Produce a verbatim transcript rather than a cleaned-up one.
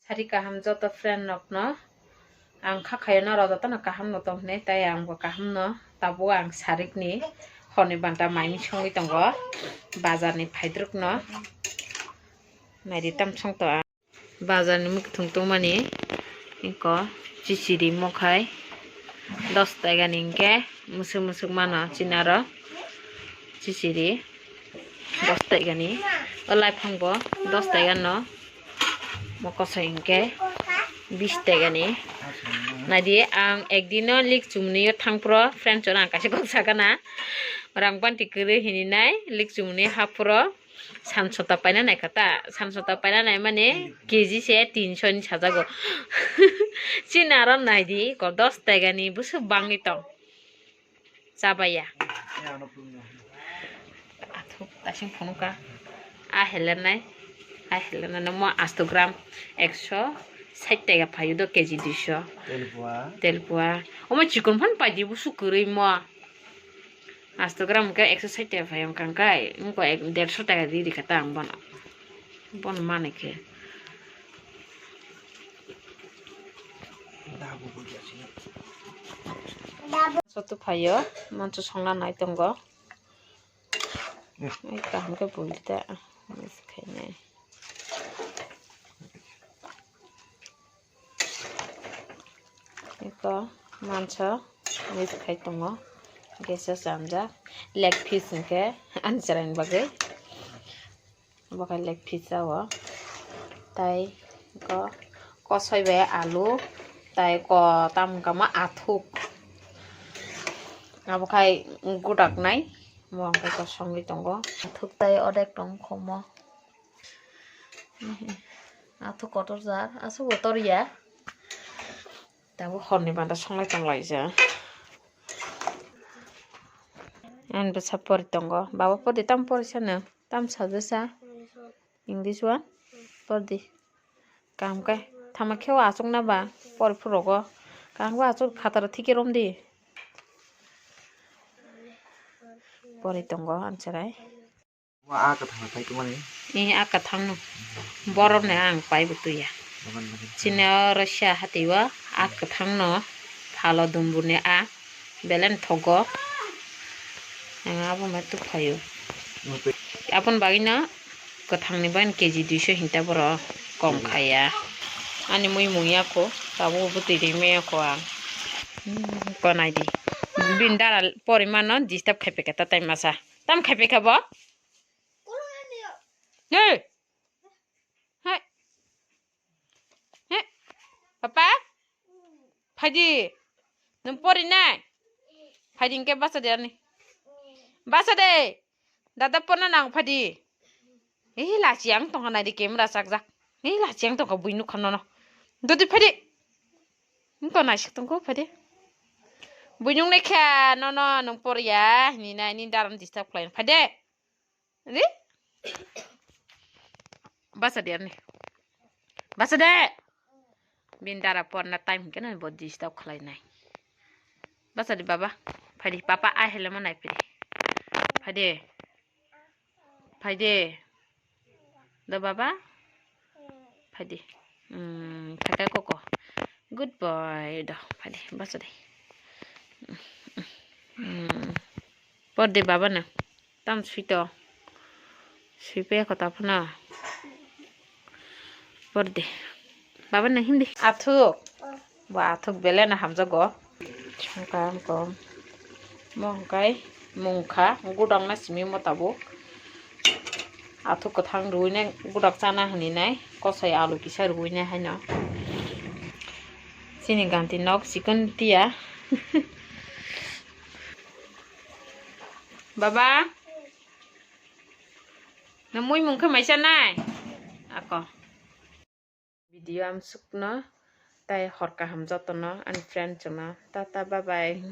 Ari kaham joto friend rokno ang kha khayo norok jotono kaham no tong hinwi, tai ang bo kaham no tabuk ang sarikni horni banta mai mui songwi tongo bazar ni phaidruk no naidi tam song to ang bazar ni muikwthwng tongmani eko chichiri mokhai dos taka ni hinkhe musuk musuk mano chini aro chichiri dos taka ni o laiphango dos taka no. Mo kosoi hinkhe bis taka ni. Naidi ang ekdino lik chumni o thangphro friend chwng ang kaisa kok sakana. Rang panti kwrwi hini nai lik chumni haphro san sota paina nai kha ta. San sota paina nai mani K G se tinso ni sajago. Chini aro naidi ko dos taka ni bwswk bangwi tong. Chabaya. Athuk tasing phunukha. A helenai. A helenai no mo asto gram ekso sait taka phaio do K G duiso. Telpua. Telpua. Omo chikon phan paidi bwswk kwrwi mo. Asto gram khe ekso sait taka phaio wngkha khe. Wngkha ek, derso taka di rikha ta ang bono. Bono manwi khe. Sotu phaio, manchu songna nai tongo. Ai, kaham khe buji ta, mix khainai. Eko mancho mix khai tongo, gas o chamjak, leg piece hinkhe ani chwraini bagwi. Bo khe leg piece o. Tai ko-, kosoi bai alu, tai ko tamo wngkha ma athuk. Abo khai gudak nai, mo hwnkhe kosongwi tongo. Athuk tai odek tong khomo. Athuk kotor jar, aswk bo tor ya. Tabuk horni banda songlai tonglaijak. Ani bwsa pori tongo. Baba pori, tamo pori sano? Tamo sajak sa? English one? Pori di. Kaham khe. Tamo khe o achuk na ba? Pori phuru rogo. Kaham khe achuk khataro thike rom di. Pori tongo ani chwrai. Wa a kwthang phai tongmani. Eh, a kwthang no. Borok ni ang pai bo tuya. Chini o Russia hati o a kwthang no phalo dumbu ni a belen thogo. Ang abo mai tu phaio. Aboni bagwi no kwthang ni bagwi K G duiso hinta borok kom khaya. Ani mui mung ya kho, tabuk bo twi ri maya kho ang. Hmm, konai di. Bini dara pori mano disturb khai peka ta tai masa. Tam khai peka bo? Hey! Hey! Hey! Papa? Phaidi. Nwng pori nai? Phaidi hinkhe basa de ani. Basa de. Dada porna nang phaidi. Ei lachi ang tongkha naidi camera chakjak. Ei lachi ang tongkha bui nukha nono. Dodi phaidi. Nukha naisik tongkha phaidi. Bui nung naikha nono nwng porya. Ni nai ni daran disturb khlai phaidi. Ani? Basa de ani. Basa de. Bini dara porna time hinkhe no bo disturb khlai nai. Basa de baba. Phaidi papa ai hele mo nai phaidi. Phaidi. Phaidi. Do baba. Phaidi. Hmm, phaikha koko. Good boy do. Phaidi. Basa de. Hmm. Por de baba no. Tam sui to. Sui pe ko ta phano. Por de. Baba no hindi. Athuk. Bo athuk bele na hamjago. Songkha ko. Mo hwnkhe mungkha gudang na simi mo tabuk. Athuk kwthang ruinai gudak chana hwnwi nai. Kosoi alu kisa ruinai haino. Chini ganti nok chikon tiya. Baba, no mui mung khe maisa nai? Ako. Video amsukno tai hor kaham jotono ani friend chwngno. Tata, bye bye.